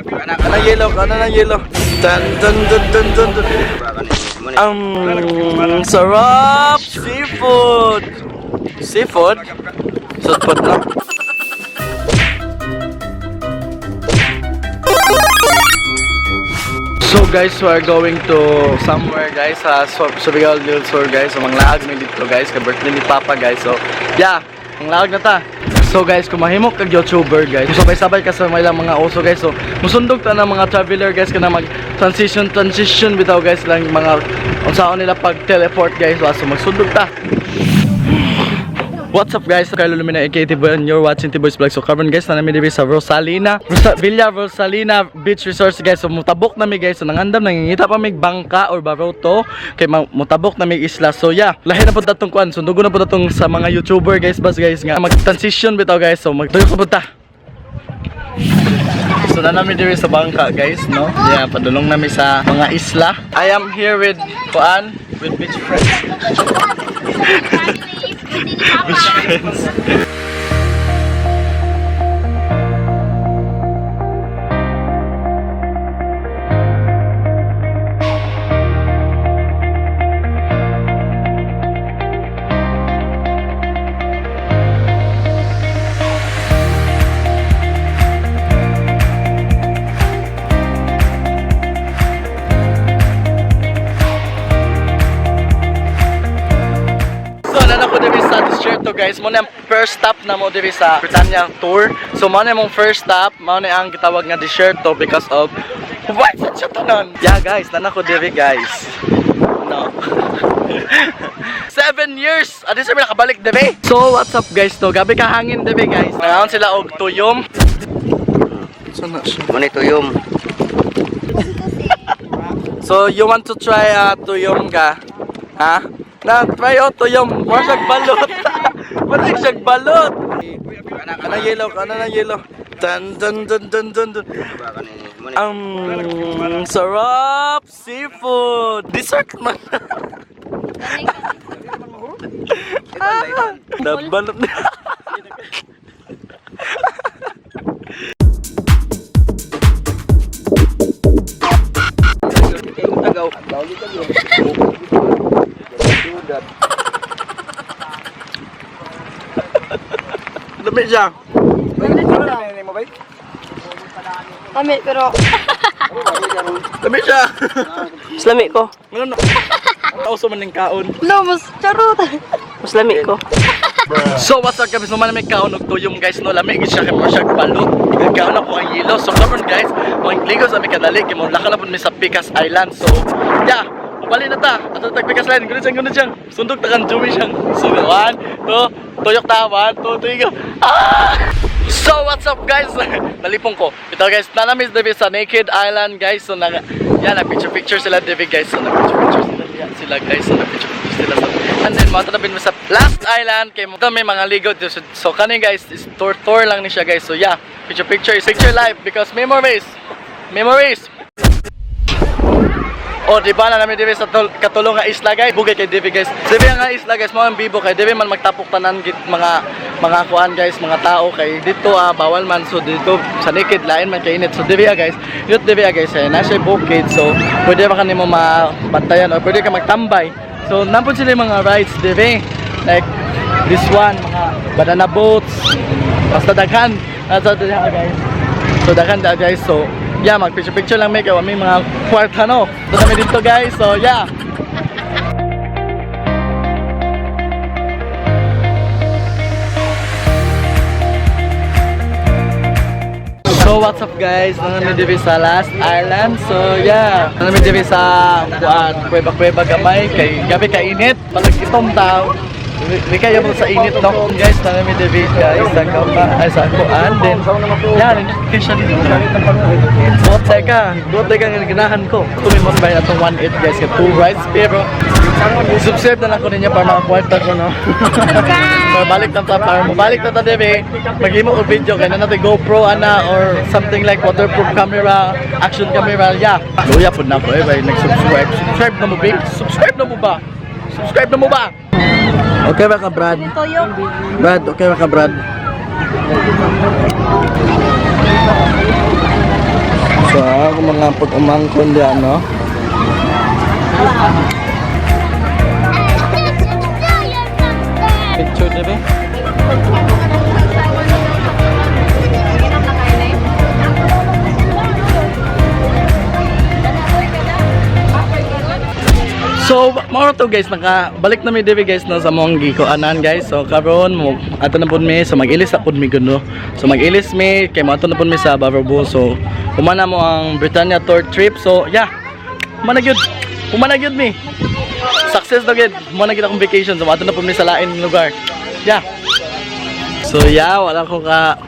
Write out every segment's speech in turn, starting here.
Kanang yellow, kanang yellow. Dun dun dun dun dun dun. Sarap! Seafood! Seafood? Sudpot na. So guys, we are going to somewhere, guys, sa Surigao del Sur, guys. So manglaag mi dito, guys, kay birthday ni Papa, guys. So yeah, manglaag na ta. So guys, kung mahimo kag YouTuber, guys, kung sabay-sabay ka sa may lang mga uso, guys. So musundog ta ng mga traveler, guys, kana mag transition transition bitaw, guys, lang mga unsaon nila pag teleport, guys. So magsundog ta. What's up, guys? Carlo Lumina aka Tiboy and you're watching Tiboy's Vlog. So karon, guys, na namin diri sa Rosalina, Villa Rosalina Beach Resort, guys. So mutabok na mi, guys. So nangandam nangingita pa mig bangka or baroto kay mutabok na mig isla. So yeah, lahi na pud atong kuan. So dugo na pud atong sa mga YouTuber, guys, bas guys nga mag-transition bitaw, guys. So magtuyo pa pud ta. So na namin diri sa bangka, guys, no? Yeah, padulong nami sa mga isla. I am here with kuan, with beach friends. Beach friends. So, nana ko diri sa distrito, guys. Mo na ang first stop na mo diri sa Britannia tour. So, mo na mong first stop, mo na ang gitawag nga disyerto because of why sa siya tanan? Yeah, guys, nana ko diri, guys. No. 7 years! Adi sa nakabalik diri. So, what's up, guys, to? Gabi ka hangin diri, guys. Nangaon sila og tuyom. Sana siya. Muna tuyom. So, you want to try tuyom ka? Ha? Na, try oh, tuyom. Mura siyang balot. Mura siyang balot. Kanang yellow, kanang yellow. Dun dun dun dun dun dun. Sarap! Seafood! Dessert man. Nabalot na. Tagaw. Dami siya. Kami, pero Dami siya. mas lami ko. Ano na? Kauso man ng kaon. No, mas charot. Mas lami ko. So what's up, guys? Naman may kaon og tuyom, guys, no, lami gid siya kay mura siya balot. Kaon ako ang yelo. So karon, guys, mga ligo sa mi kadali kay mo laka na pud mi sa Picas Island. So yeah, mubali na ta. Ato tag Picas Island. Gud siyang gud siyang. Sundog ta kan Jumi siyang. So one, two, tuyok ta. One, two, three, go. Ah! So what's up, guys? Nalipong ko. Ito, guys, nanamis diri sa Naked Island, guys. So na yeah, na picture picture sila diri, guys. So na picture picture sila diya sila, guys. So na picture picture sila sa. And then mga tanapin mo sa last island kay mo may mga ligo dito. So kani, guys, is tour tour lang ni siya, guys. So yeah, picture picture is picture life because memories. Memories. Oh, di ba na namin diri sa katulong nga isla, guys. Bugay kay diri, guys. Diri nga isla, guys, mao ang bibo kay diri man magtapok tanan git mga kuan, guys, mga tao kay dito bawal man, so dito sa naked lain man kay init. So diri guys, yut diri guys, eh, na siya bukid. So pwede ba kanimo mabantayan or pwede ka magtambay. So nampun sila yung mga rides diri. Like this one, mga banana boats. Basta daghan. Nasa diri guys. So daghan da, guys. So yeah, mag picture picture lang may kay may mga kwarta no. So kami dito, guys. So yeah. So what's up, guys? Nandito diri sa last island. So yeah, nandito diri sa kuan, kuweba kuweba gamay kay gabi ka init. Palag itom tao. Di kayo mo sa init no. Guys, nandito diri, guys, sa kapa ay sa kuan then. Yeah, nandito kayo siya dito. Buot teka, buot teka nga ganahan ko. Tumimot ba atong 1.8, guys, kay two rides pero subscribe na lang ko ninyo para makakwarta ko no. Para balik na ta, para mabalik na ta diri. Maghimo og video kay na natin GoPro ana or something like waterproof camera, action camera, yeah. Luya pud na ko eh bay nag-subscribe. Subscribe na mo ba? Subscribe na mo ba? Subscribe na mo ba? Okay ba ka, Brad? Brad, okay ba ka, Brad? akong mga pag-umangkon diyan, no? Picture dibe? So, mao to guys, naka balik na mi diri guys, no, sa mong gikuanan guys. So karon mo ato na pud mi, so mag-ilis na pud mi gud, no. So mag-ilis mi kay mo ato na pud mi sa Barobo. So humana mo ang Britannia tour trip. So yeah. Humana gyud. Humana gyud mi. Success na gyud. Humana gyud akong vacation. So ato na pud mi sa lain lugar. Yeah. So yeah, wala ko ka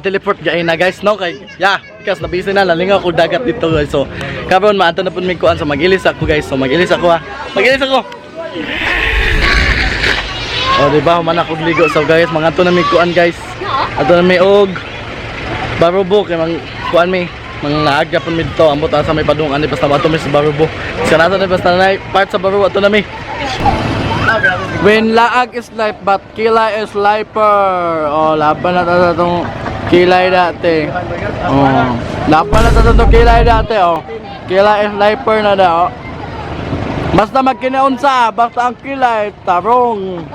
teleport gay na guys, no, kay yeah, because na busy na lalingaw ko dagat dito guys. So karon maadto na pud mi kuan, so mag-ilis ako guys. So mag-ilis ako ha. Mag-ilis ako. Oh, di ba human ako ligo. So guys, mga na mi kuan guys. Ato na mi og Barobo kay mang kuan mi mga naagya pud mi dito ambot asa may padung ani basta mato mi sa Barobo. Sa nasa na basta na part sa Barobo ato na mi. When laag is life, but kilay is lifer. Oh, laban na ta tong kilay dati. Oh, laban na ta tong kilay dati, oh. Kilay is lifer na daw. Basta magkinaunsa, basta ang kilay, tarong.